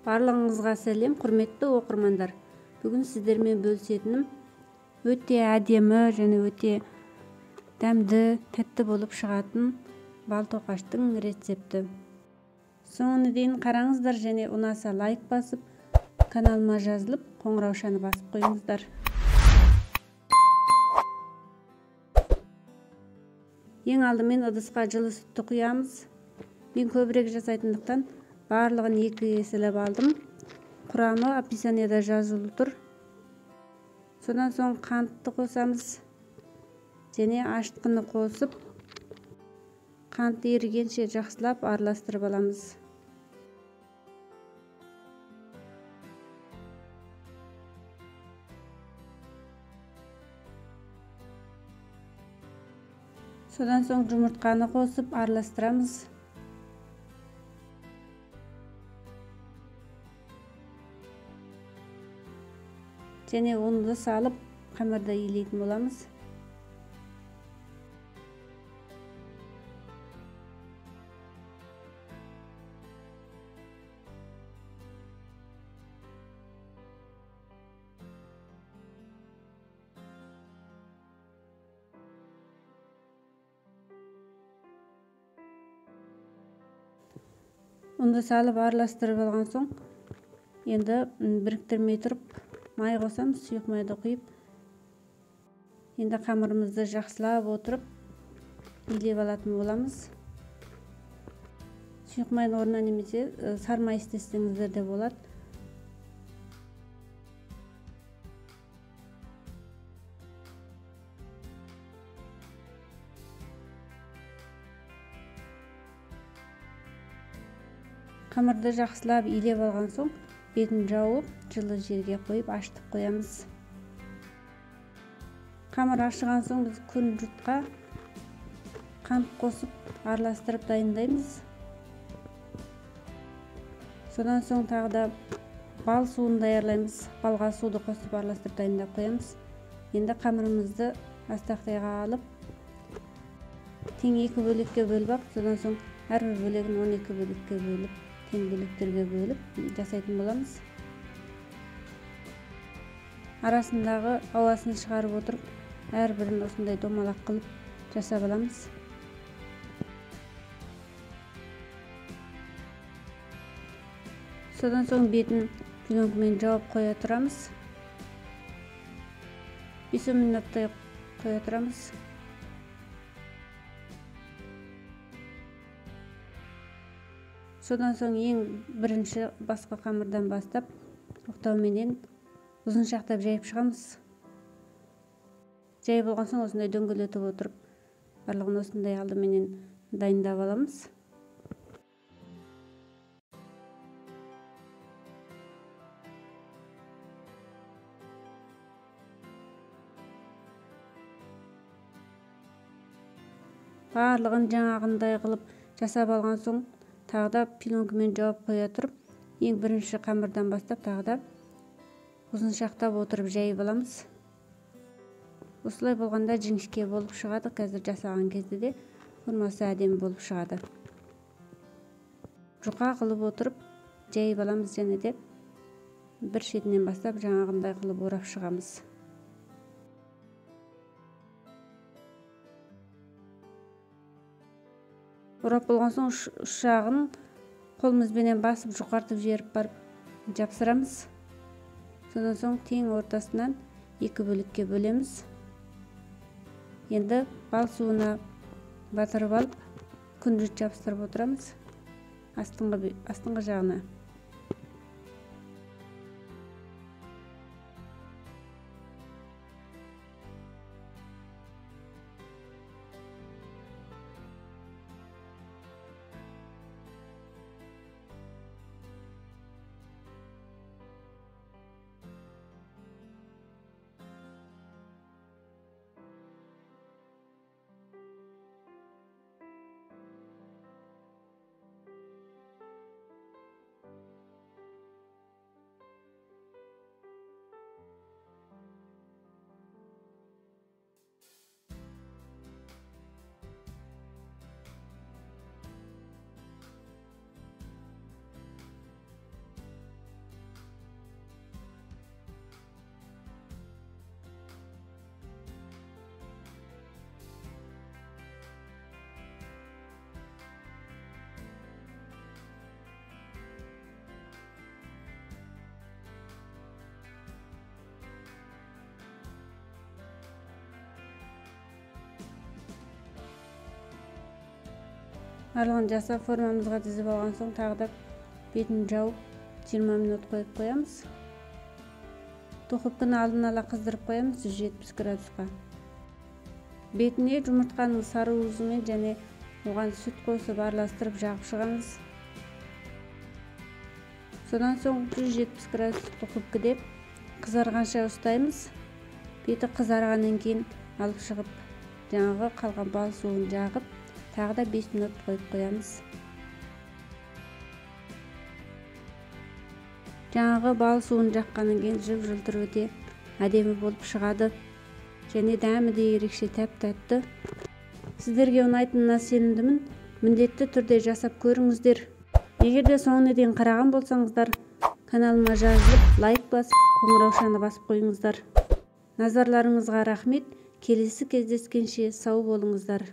Барлығыңызға сәлем, құрметті оқырмандар. Бүгін сіздермен бөлісетінім өте әдемі және өте дәмді, тәтті болып шығатын бал тоқаштың рецепті. Соңына дейін қараңыздар және ұнаса лайк басып, каналыма жазылып, қоңыраушаны басып қойыңыздар. Ең алдымен ыдысқа жылы сүтті құямыз. Мен көбірек жасайтындықтан барлығын екі еселеп алдым. Құрамы описаниеда жазулы тұр. Содан соң қантты қосамыз және ашытқыны қосып, қант ерігенше жақсылап араластырып аламыз. Содан соң жұмыртқаны қосып араластырамыз. Және ұнды салып қамырды илейтін боламыз. Ұнды салып араластырып алған соң енді біріктірмей тұрып май қосамыз, сұйық майды құйып, енді қамырымызды жақсылап отырып илеп алатын боламыз. Сұйық майдың орнына немесе сары май істесеңіздер де болады. Қамырды жақсылап илеп алған соң бетін жауып, жылы жерге қойып ашытып қоямыз. Қамыр ашыған соң біз күнжұртқа қант қосып араластырып дайындаймыз. Содан соң тағы да бал суын даярлаймыз. Балға суды қосып араластырып дайындап қоямыз. Енді қамырымызды астақтайға алып, тең екі бөлікке бөліп алып, содан соң әрбір бөлігін 12 бөлікке бөліп, тең бөліктерге бөліп жасайтын боламыз. Арасындағы ауасын шығарып отырып, әрбірін осындай домалақ қылып жасап аламыз. Содан соң бетін пленкамен жауып қоя тұрамыз. 5 минуттай қоя тұрамыз. Содан соң ең бірінші басқа қамырдан бастап оқтауменен ұзыншақтап жайып шығамыз. Жайып болған соң осындай дөңгелетіп отырып, барлығын осындай алдыменен дайындап аламыз. Барлығын жаңағындай қылып жасап алған соң тағы да пленкамен жауап қоя тұрып, ең бірінші қамырдан бастап тағы да ұзыншақтап отырып жайып аламыз. Осылай болғанда жіңішке болып шығады. Қазір жасаған кезде де формасы әдемі болып шығады. Жұқа қылып отырып жайып аламыз және де бір шетінен бастап жаңағындай қылып орап шығамыз. Орап болған соң ұшағын қолымызбенен басып жұқартып жіберіп барып жапсырамыз. Содан соң тең ортасынан екі бөлікке бөлеміз. Енді бал суына батырып алып, күнжіт жапсырып отырамыз астыңғы жағына. Барлығын жасап формамызға тізіп алған соң тағы да бетін жауып 20 минут қойып қоямыз. Духовканы алдын ала қыздырып қоямыз 170 градусқа. Бетіне жұмыртқаның сары уызымен және оған сүт қосып араластырып жағып шығамыз. Содан соң 170 градус духовкада қызарғанша ұстаймыз. Беті қызарғаннан кейін алып шығып, жаңағы қалған бал суын жағып, тағы да 5 минут қойып қоямыз. Жаңағы бал суын жаққаннан кейін жып-жылтыр өте әдемі болып шығады. Және дәмі де ерекше тәп-тәтті. Сіздерге ұнайтынына сенімдімін. Міндетті түрде жасап көріңіздер. Егер де соңына дейін қараған болсаңыздар, каналыма жазылып, лайк басып, қоңыраушаны басып қойыңыздар. Назарларыңызға рахмет. Келесі кездескенше сау болыңыздар.